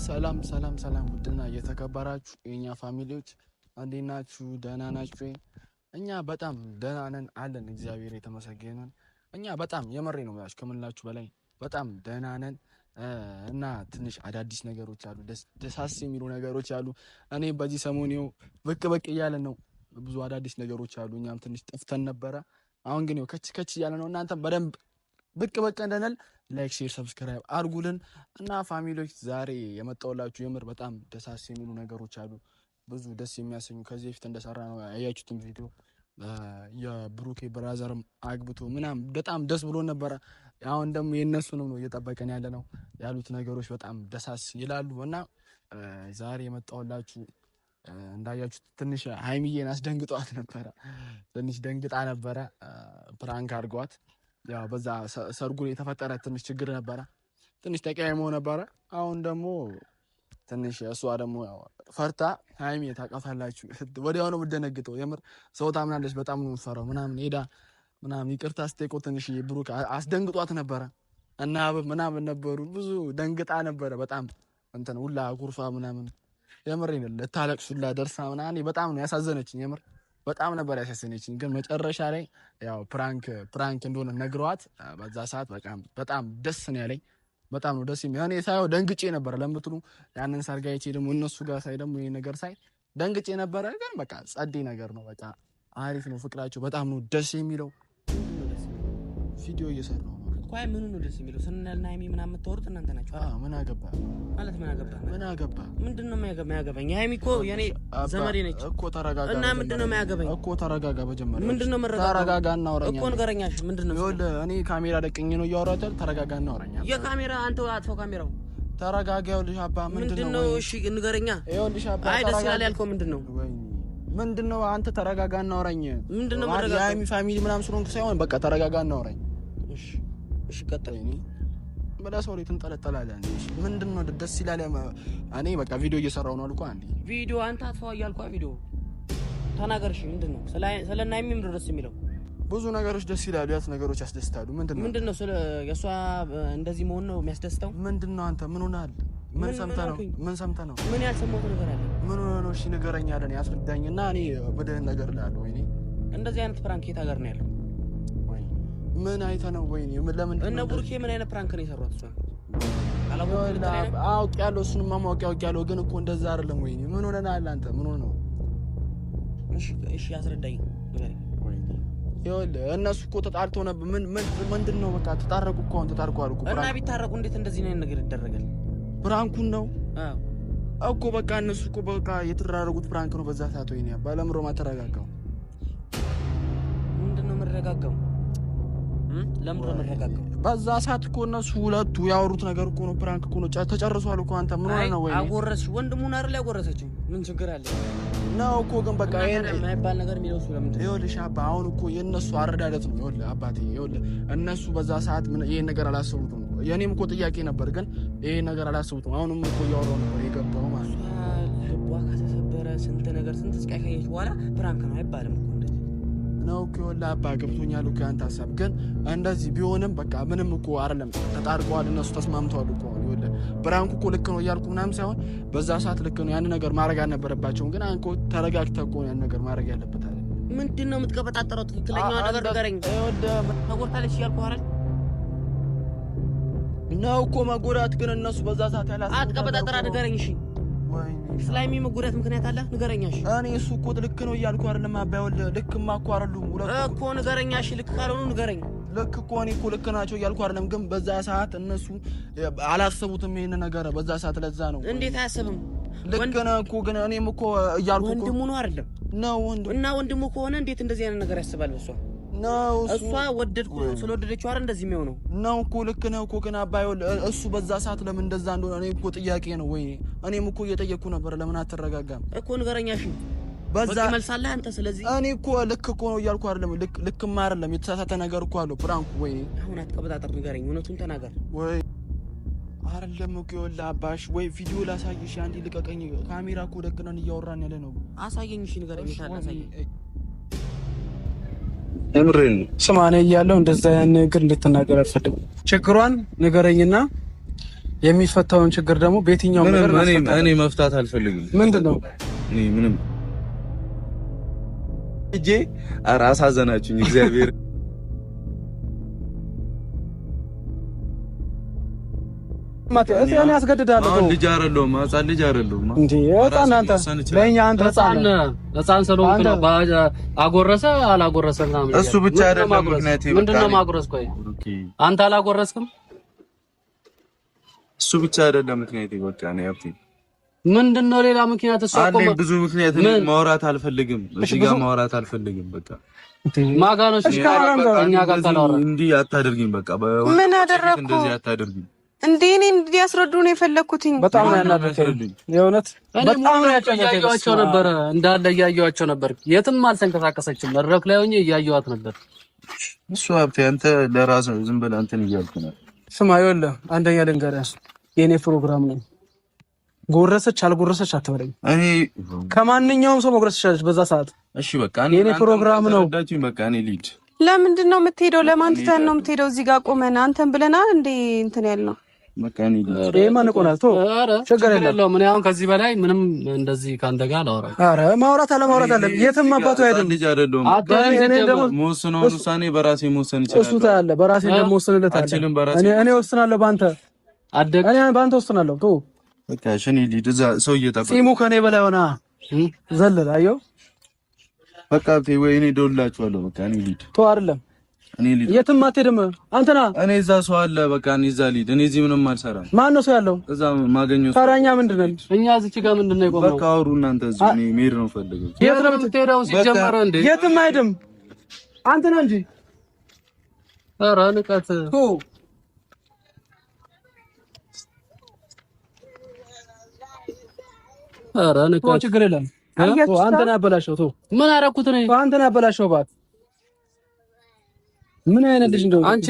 ሰላም ሰላም ሰላም፣ ውድና እየተከበራችሁ የኛ family ዎች እንዴት ናችሁ? ደህና ናችሁ? እኛ በጣም ደህና ነን አለን። እግዚአብሔር የተመሰገነ። እኛ በጣም የመሬ ነው ያችሁ ከምላችሁ በላይ በጣም ደህና ነን እና ትንሽ አዳዲስ ነገሮች አሉ፣ ደሳስ የሚሉ ነገሮች አሉ። እኔ በዚህ ሰሞን ይኸው ብቅ ብቅ እያለን ነው። ብዙ አዳዲስ ነገሮች አሉ። እኛም ትንሽ ጠፍተን ነበረ። አሁን ግን ይኸው ከች ከች እያለ ነው። እናንተም በደንብ ብቅ ብቅ እንደንል like፣ share፣ subscribe አድርጉልን እና family ዎች ዛሬ የመጣሁላችሁ የምር በጣም ደሳስ የሚሉ ነገሮች አሉ። ብዙ ደስ የሚያሰኙ ከዚህ በፊት እንደሰራ ነው ያያችሁትን ቪዲዮ የብሩኬ brother ም አግብቶ ምናምን በጣም ደስ ብሎ ነበረ። አሁን ደግሞ የእነሱንም ነው እየጠበቀን ያለ ነው። ያሉት ነገሮች በጣም ደሳስ ይላሉ እና ዛሬ የመጣሁላችሁ እንዳያችሁት ትንሽ ሀይሚዬን አስደንግጧት ነበረ። ትንሽ ደንግጣ ነበረ። Prank አድርገዋት ያው በዛ ሰርጉ የተፈጠረ ትንሽ ችግር ነበረ። ትንሽ ተቀያይሞ ነበረ። አሁን ደግሞ ትንሽ እሷ ደግሞ ፈርታ ሀይሚ ታውቃታላችሁ፣ ወዲያው ነው የምትደነግጠው። የምር ሰው ታምናለች፣ በጣም ነው የምትፈራው ምናምን ሄዳ ምናምን ይቅርታ ስጠይቀው ትንሽ ብሩክ አስደንግጧት ነበረ እና ምናምን ነበሩ ብዙ ደንግጣ ነበረ በጣም እንትን ሁላ ኩርፋ ምናምን የምር ልታለቅሱላ ደርሳ ምናምን በጣም ነው ያሳዘነችኝ። የምር በጣም ነበር ያሳዘነችኝ። ግን መጨረሻ ላይ ያው prank prank እንደሆነ ነግረዋት በዛ ሰዓት በጣም በጣም ደስ ነው ያለኝ። በጣም ነው ደስ የሚል። እኔ ሳየው ደንግጬ ነበረ ለምትሉ ያንን ሰርግ አይቼ ደግሞ እነሱ ጋር ሳይ ደግሞ ይሄ ነገር ሳይ ደንግጬ ነበረ። ግን በቃ ጸዴ ነገር ነው። በቃ አሪፍ ነው። ፍቅራቸው በጣም ነው ደስ የሚለው። ቪዲዮ እየሰራሁ ነው እኮ። አይ ምኑ ነው ደስ የሚለው? ስንልና ሀይሚ ምናምን የምታወሩት እናንተ ናችሁ። አዎ ምን አገባ ማለት ምን አገባ? ምን አገባ? ምንድን ነው የሚያገባኝ? ሀይሚ እኮ የኔ ዘመዴ ነች እኮ። ተረጋጋ እና ምንድን ነው የሚያገባኝ እኮ? ተረጋጋ። መጀመሪያ ምንድን ነው መረጋጋው? ተረጋጋ እና አውራኝ እኮ። ንገረኛ። እሺ ምንድን ነው? ይኸውልህ እኔ ካሜራ ደቅኜ ነው እያወራሁት ያለው። ተረጋጋ እና አውራኝ። የካሜራ አንተ አጥፈው ካሜራው። ተረጋጋ። ይኸውልሽ አባ ምንድን ነው? እሺ ንገረኛ። ይኸውልሽ አባ አይ ደስ ይላል ያልከው ምንድን ነው? ምንድን ነው? አንተ ተረጋጋ እና አውራኝ። ምንድን ነው መረጋጋው? የሀይሚ family ምናምን ስለሆንክ ሳይሆን በቃ ተረጋጋ እና አውራኝ። እሺ እሺ ቀጥል። በላ ሰው ላይ ትንጠለጠላለህ። ምንድን ነው ደስ ይላል? እኔ በቃ ቪዲዮ እየሰራሁ ነው አልኩህ። አንዴ ቪዲዮ አንተ አጥፋው እያልኩህ ቪዲዮ ተናገር። እሺ ምንድን ነው ስለ ሀይሚ ምንድን ነው ደስ የሚለው? ብዙ ነገሮች ደስ ይላሉ። ያት ነገሮች ያስደስታሉ። ምንድን ነው ምንድን ነው ስለ የእሷ እንደዚህ መሆን ነው የሚያስደስተው? ምንድን ነው አንተ ምን ሆነሃል? ምን ሰምተህ ነው? ምን ሰምተህ ነው? ምን ያልሰማሁት ነገር አለ? ምን ሆነህ ነው? እሺ ንገረኝ አለ። አስረዳኝ እና እኔ ብልህን ነገር እልሃለሁ። ወይኔ እንደዚህ አይነት prank የት ሀገር ነው ያለው? ምን አይተህ ነው? ወይኔ ለምን እነ ቡርኬ ምን አይነት prank ነው የሰሯት? እሷ አውቄያለሁ፣ እሱንማ ማወቅ አውቄያለሁ፣ ግን እኮ እንደዛ አይደለም። ወይኔ ምን ሆነናል? አንተ ምን ሆነህ ነው? እሺ እሺ አስረዳኝ፣ ንገረኝ። ወይኔ ይኸውልህ እነሱ እኮ ተጣልተው ነበር። ምን ምን ምንድን ነው? በቃ ተጣረቁ እኮ አሁን ተጣርቀዋል እኮ። እና ቢታረቁ እንዴት እንደዚህ አይነት ነገር ይደረጋል? Prank ኡን ነው አዎ እኮ በቃ እነሱ እኮ በቃ የተደራረጉት prank ነው በዛ ሰዓት። ወይኔ ባለምሮ ማተረጋጋው ምንድን ነው የምረጋጋው? ለምንድን ነው የምረጋጋው? በዛ ሰዓት እኮ እነሱ ሁለቱ ያወሩት ነገር እኮ ነው፣ prank እኮ ነው። ተጨርሷል እኮ። አንተ ምን ሆነህ ነው? ወይኔ አጎረስሽ፣ ወንድሙን አይደል ያጎረሰችው? ምን ችግር አለ? ነው እኮ ግን በቃ ይሄን የማይባል ነገር የሚለው እሱ ለምንድን ነው? ይኸውልሽ አባ አሁን እኮ የእነሱ አረዳደት ነው። ይኸውልህ አባቴ፣ ይኸውልህ እነሱ በዛ ሰዓት ምን ይሄን ነገር አላሰቡትም። የእኔም እኮ ጥያቄ ነበር፣ ግን ይሄን ነገር አላሰቡትም። አሁንም እኮ እያወራሁ ነበር የገባው ማለት ነው። ልቧ ከተሰበረ ስንት ነገር ስንት ስቃይ ካየች በኋላ prank ነው አይባልም እኮ እንደዚህ ነው እኮ። ይኸውልህ አባ ገብቶኛል እኮ ያንተ ሀሳብ፣ ግን እንደዚህ ቢሆንም በቃ ምንም እኮ አይደለም። ተጣርቀዋል፣ እነሱ ተስማምተዋል እኮ። ይኸውልህ prank ኡ እኮ ልክ ነው እያልኩ ምናምን ሳይሆን በዛ ሰዓት ልክ ነው ያን ነገር ማድረግ አልነበረባቸውም። ግን አንተ ተረጋግተህ እኮ ያን ነገር ማድረግ ያለበት አለ። ምንድን ነው የምትቀበጣጠረው? ትክክለኛው ነገር ንገረኝ። ተጎድታለች እያልኩህ አይደል? ነው እኮ መጎዳት፣ ግን እነሱ በዛ ሰዓት ያላሰቡት አትቀበጣጠራ፣ ንገረኝ። እሺ ስለ ሀይሚ መጎዳት ምክንያት አለ? ንገረኛ። እሺ እኔ እሱ እኮ ልክ ነው እያልኩ አይደለም አባ። ይኸውልህ ልክማ እኮ አይደሉም ሁለቱ እኮ። ንገረኛ። እሺ ልክ ካልሆኑ ንገረኝ። ልክ እኮ እኔ እኮ ልክ ናቸው እያልኩ አይደለም፣ ግን በዛ ሰዓት እነሱ አላሰቡትም ይሄን ነገር በዛ ሰዓት። ለዛ ነው። እንዴት አያሰብም? ልክ ነህ እኮ ግን እኔም እኮ እያልኩ ወንድሙ ነው አይደለም? ነው ወንድሙ። እና ወንድሙ ከሆነ እንዴት እንደዚህ አይነት ነገር ያስባል? በሷ ነው እሷ ወደድኩ ስለወደደችው አይደል እንደዚህ የሚሆነው? ነው እኮ ልክ ነህ እኮ ግን አባ ይኸውልህ እሱ በዛ ሰዓት ለምን እንደዛ እንደሆነ እኔ እኮ ጥያቄ ነው። ወይኔ እኔም እኮ እየጠየቅኩ ነበር። ለምን አትረጋጋም እኮ ንገረኛ። እሺ በዛ መልሳለህ አንተ። ስለዚህ እኔ እኮ ልክ እኮ ነው እያልኩ አይደለም። ልክ ልክማ አይደለም። የተሳሳተ ነገር እኮ አለው prank ኡ። ወይኔ አሁን አትቀበጣጠር፣ ንገረኝ፣ እውነቱን ተናገር። ወይ አይደለም እኮ ይኸውልህ አባሽ፣ ወይ ቪዲዮ ላሳይሽ። አንዴ ልቀቀኝ። ካሜራ እኮ ደቅነን እያወራን ያለ ነው። አሳየኝ። እሺ ንገረኝ። አሳየኝ። የምሬን ነው። ስማ እኔ እያለሁ እንደዛ ያን ነገር እንድትናገር አልፈልግም። ችግሯን ንገረኝና የሚፈታውን ችግር ደግሞ በየትኛውም ነገር እኔ መፍታት አልፈልግም። ምንድነው እኔ ምንም እጄ ኧረ አሳዘናችሁኝ እግዚአብሔር። እኔ አስገድዳለሁ። ልጅ አይደለሁም፣ ሕፃን ልጅ አይደለሁም። እንዴ ሕፃን አንተ ለእኛ አንተ ሕፃን ሕፃን ስለሆንክ ነው። አጎረሰ አላጎረሰ ምናምን እሱ ብቻ አይደለም ምክንያቴ። ምንድን ነው ማጉረስ? ቆይ አንተ አላጎረስክም። እሱ ብቻ አይደለም ምክንያቴ። በቃ ነው ያብቲ ምንድን ነው ሌላ ምክንያት? እሱ አለኝ ብዙ ምክንያት። እኔ ማውራት አልፈልግም፣ እዚህ ጋር ማውራት አልፈልግም። በቃ ማጋኖች እኛ ጋር ታላወራ እንዲህ አታደርጊኝ። በቃ ምን አደረኩ? እንደዚህ አታደርጊኝ። እንዴ እኔ እንዲያስረዱ ነው የፈለኩትኝ። በጣም ነው ያናደደኝ የእውነት በጣም ነው ያጫጫቸው ነበር፣ እንዳለ እያየኋቸው ነበር። የትም አልተንቀሳቀሰችም። መድረክ ላይ ሆኜ እያየኋት ነበር። እሱ ሀብቴ አንተ ለራስህ ዝም ብለህ እንትን እያልኩ ነው። ስማ ይኸውልህ፣ አንደኛ ልንገርህ፣ የእኔ ፕሮግራም ነው። ጎረሰች አልጎረሰች አትበለኝ። እኔ ከማንኛውም ሰው መጉረስ ትችላለች በዛ ሰዓት። እሺ በቃ የእኔ ፕሮግራም ነው። በቃ እኔ ልሂድ። ለምንድን ነው የምትሄደው? ለማን ትተን ነው የምትሄደው? እዚህ ጋር ቆመን አንተን ብለናል እንዴ እንትን ያልነው በቃ እኔ ልሂድ። ይሄማ ንቆናል። ተው ችግር የለውም። እኔ አሁን ከዚህ በላይ ምንም እንደዚህ ከአንተ ጋር አላወራም። ኧረ ማውራት አለማውራት አለ የትም አባቱ አይደለም። ልጅ አይደለሁም። የምወስነውን ውሳኔ በራሴ መወሰን እችላለሁ። እሱ ታያለህ፣ በራሴ እንደምወስንለት አለ። እኔ እወስናለሁ በአንተ እኔ በአንተ እወስናለሁ። ተው በቃ እሺ፣ እኔ ልሂድ። እዛ ሰው እየጠበቀ ጺሙ ከእኔ በላይ ሆና ዘለለ። አየሁ በቃ ወይ እኔ እደውልላችኋለሁ። በቃ እኔ ልሂድ። ተው አይደለም እኔ ልሂድ። የትም አትሄድም። አንተና እኔ እዛ ሰው አለ። በቃ እኔ እዛ ልሂድ። እኔ እዚህ ምንም አልሰራም። ማን ነው ሰው ያለው? እዛ ማገኘው ሰው። ታዲያ እኛ ምንድን ነን? እኛ እዚች ጋር ምንድን ነው የቆምነው? በቃ አውሩ እናንተ እዚህ። እኔ መሄድ ነው የምፈልገው። የት ነው የምትሄደው? ሲጀመር እንዴ የትም አይሄድም። አንተና እንጂ ኧረ ንቀት። ኧረ ንቀት። ችግር የለም። አንተና ያበላሸው። ተው ምን አደረኩት እኔ? አንተና ያበላሸው። እባክህ ምን አይነት ልጅ እንደሆነ አንቺ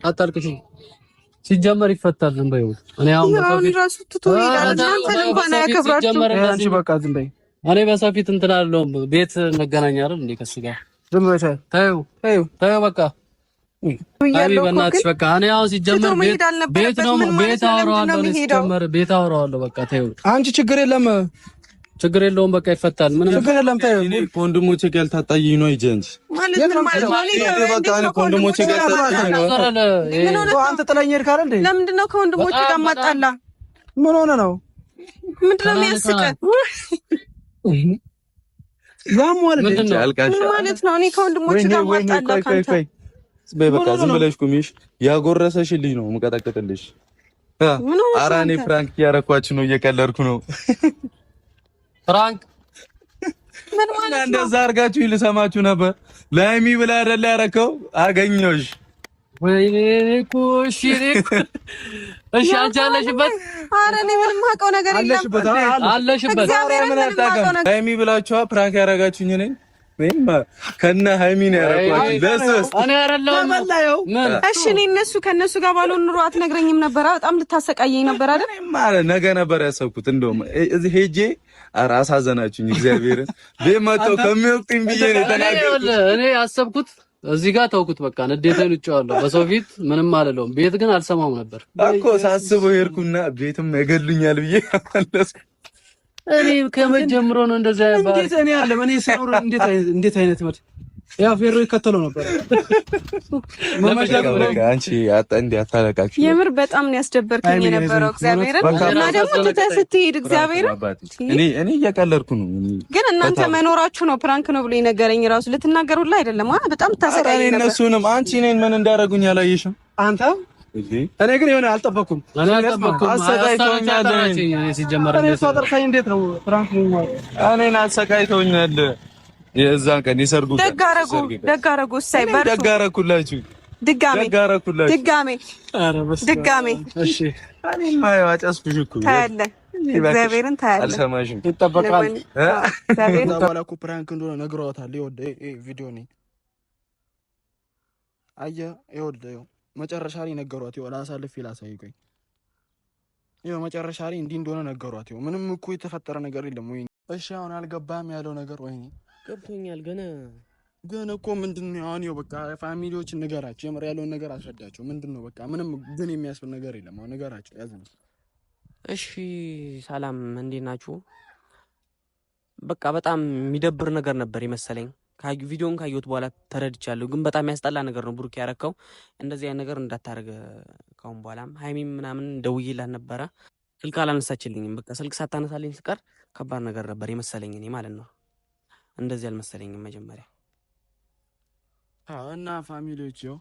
አታልቅሽ። ሲጀመር ይፈታል። ዝም በይው። እኔ አሁን ራሱ ትቶ ይሄዳል። እናንተን እንኳን አያከብራችሁም። አንቺ በቃ ዝም በይ። እኔ በሰው ፊት እንትን አላለውም። ቤት እንገናኝ አይደል እንዴ ከእሱ ጋር ዝም በይ። ተይው ተይው ተይው በቃ አይ በእናትሽ በቃ እኔ አሁን ሲጀመር ቤት ነው ቤት አወራዋለሁ። ሲጀመር ቤት አወራዋለሁ። በቃ ተይው አንቺ ችግር የለም ችግር የለውም። በቃ ይፈታል። ምንም ችግር የለም። ተይው። እኔ ከወንድሞቼ ጋር ልታጣይኝ ነው እንጂ ማለት ምን ማለት ነው? በቃ እኔ ከወንድሞቼ ጋር ልታጣይኝ ነው። አንተ ጥለኸኝ ሄድክ አይደል እንዴ? ለምንድን ነው ከወንድሞቼ ጋር ማጣላ? ምን ሆነ ነው? ምንድን ነው የሚያስቀህ? ያሟል ምንድን ነው? ምን ማለት ነው? እኔ ከወንድሞቼ ጋር ማጣላ ካንተ በይ በቃ ዝም ብለሽ ቁሚ። እሺ ያጎረሰሽ ልጅ ነው የምቀጠቅጥልሽ። ኧረ እኔ prank እያረኳችሁ ነው፣ እየቀለድኩ ነው። prank ምን ማለት ነው? እንደዛ አድርጋችሁ ልሰማችሁ ነበር። ለሀይሚ ብለህ አይደለ ያደረከው? አገኘሁሽ። ወይኔ እኮ እሺ፣ እሺ፣ አንቺ አለሽበት። ኧረ እኔ ምንም የማውቀው ነገር የለም። አለሽበት። ለሀይሚ ብላችኋ prank ያደረጋችሁኝ እኔን ከነ ሀይሚ ነው ያደረኳችሁ። ለእሱስ እኔ አይደለሁም። እሺ እኔ እነሱ ከእነሱ ጋር ባልሆን ኑሮ አትነግረኝም ነበር። በጣም ልታሰቃየኝ ነበር አይደል? ነገ ነበር ያሰብኩት። እንደውም እዚህ ሄጄ ኧረ አሳዘናችሁኝ እግዚአብሔርን። ቤት መጥተው ከሚወቅጡኝ ብዬ ነው የተናገርኩት። እኔ ያሰብኩት እዚህ ጋር ተውኩት። በቃ ንዴቴን ውጬዋለሁ። በሰው ፊት ምንም አልለውም። ቤት ግን አልሰማውም ነበር እኮ ሳስበው ሄድኩና ቤትም ያገሉኛል ብዬ መለስኩ። እኔ ከመጀመሩ ነው እንደዛ ያባል። እንዴት እኔ አለ እኔ ሰውር እንዴት እንዴት አይነት ማለት ያ ፌሮ ይከተለው ነበር። አንቺ እንዴ አታለቃችሁ። የምር በጣም ነው ያስደበርከኝ የነበረው እግዚአብሔርን። እና ደግሞ ትተህ ስትሄድ እግዚአብሔርን እኔ እየቀለድኩ ነው፣ ግን እናንተ መኖራችሁ ነው prank ነው ብሎ የነገረኝ ራሱ ልትናገሩላ አይደለም። በጣም ታሰቃየኝ ነበር። እነሱንም አንቺ እኔን ምን እንዳደረጉኝ አላየሽም አንተ እኔ ግን የሆነ አልጠበኩም። እኔ አልጠበኩም። አሰቃይተውኛል። ሲጀመር እኔ እሷ ጠርታኝ እንዴት ነው prank ነው? እኔን አሰቃይተውኛል። የዛን ቀን የሰርጉ ቀን ደግ አደረጉ፣ ደግ አደረጉ። እሰይ በርቱ። ደግ አደረኩላችሁ። ድጋሜ ደግ አደረኩላችሁ። ድጋሜ ድጋሜ። እሺ እኔማ ያው አጨስኩሽ እኮ ታያለህ፣ እግዚአብሔርን ታያለህ። አልሰማሽም። ይጠበቃል። እግዚአብሔርን በኋላ እኮ prank እንደሆነ ነግረዋታል። ይኸውልህ ቪዲዮ ነኝ አየህ፣ ይኸውልህ መጨረሻ ላይ ነገሯት። ይኸው ላሳልፍ ላሳይ፣ ቆይ ይኸው መጨረሻ ላይ እንዲህ እንደሆነ ነገሯት። ይኸው ምንም እኮ የተፈጠረ ነገር የለም። ወይኔ እሺ፣ አሁን አልገባህም ያለው ነገር ወይኔ ገብቶኛል። ግን ግን እኮ ምንድን ነው አሁን? ይኸው በቃ family ዎች ንገራቸው፣ የምር ያለውን ነገር አስረዳቸው። ምንድን ነው በቃ ምንም ግን የሚያስብል ነገር የለም። አሁን ንገራቸው፣ ያዝ ነው እሺ ሰላም፣ እንዴት ናችሁ? በቃ በጣም የሚደብር ነገር ነበር የመሰለኝ። ቪዲዮን ካየሁት በኋላ ተረድቻለሁ። ግን በጣም ያስጠላ ነገር ነው ብሩክ ያረከው። እንደዚህ አይነት ነገር እንዳታደርግ ካሁን በኋላም። ሀይሚም ምናምን ደውዬላት ነበረ፣ ስልክ አላነሳችልኝም። በቃ ስልክ ሳታነሳልኝ ስቀር ከባድ ነገር ነበር የመሰለኝ እኔ ማለት ነው። እንደዚህ አልመሰለኝም መጀመሪያ። እና family ዎች ይኸው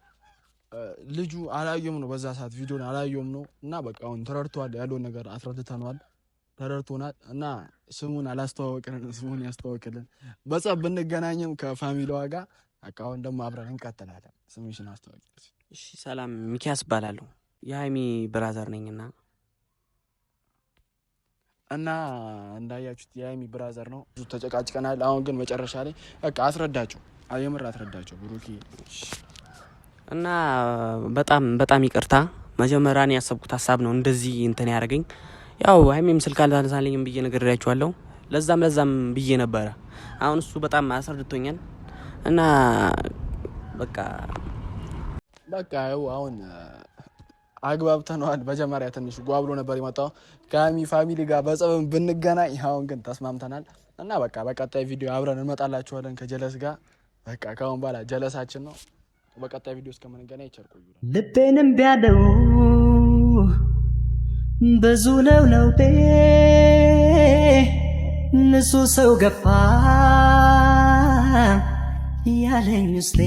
ልጁ አላየውም ነው፣ በዛ ሰዓት ቪዲዮን አላየውም ነው። እና በቃ አሁን ተረድቷል፣ ያለውን ነገር አስረድተነዋል፣ ተረድቶናል። እና ስሙን አላስተዋወቅልን፣ ስሙን ያስተዋወቅልን። በጸብ ብንገናኝም ከ family ዋ ጋር በቃ አሁን ደግሞ አብረን እንቀጥላለን። ስምሽን አስተዋወቂ። እሺ ሰላም፣ ሚኪያስ እባላለሁ፣ የሀይሚ brother ነኝና እና እንዳያችሁት የሀይሚ brother ነው። ብዙ ተጨቃጭቀናል። አሁን ግን መጨረሻ ላይ በቃ አስረዳቸው፣ የምር አስረዳቸው ብሩኬ። እና በጣም በጣም ይቅርታ። መጀመሪያ እኔ ያሰብኩት ሀሳብ ነው እንደዚህ እንትን ያደረገኝ። ያው ሀይሚም ስልክ አላነሳልኝም ብዬ ነግሬያችኋለሁ። ለዛም ለዛም ብዬ ነበረ። አሁን እሱ በጣም አስረድቶኛል እና በቃ በቃ ያው አሁን አግባብተነዋል። መጀመሪያ ትንሽ ጓ ብሎ ነበር የመጣው ከሀይሚ family ጋር በጸብም ብንገናኝ፣ አሁን ግን ተስማምተናል እና በቃ በቀጣይ ቪዲዮ አብረን እንመጣላችኋለን ከጀለስ ጋር። በቃ ከአሁን በኋላ ጀለሳችን ነው። በቀጣይ ቪዲዮ እስከምንገናኝ ቸር ቆዩ። ልቤንም ቢያለው ብዙ ነው ለውጤ፣ ንጹህ ሰው ገባ ያለኝ ውስጤ።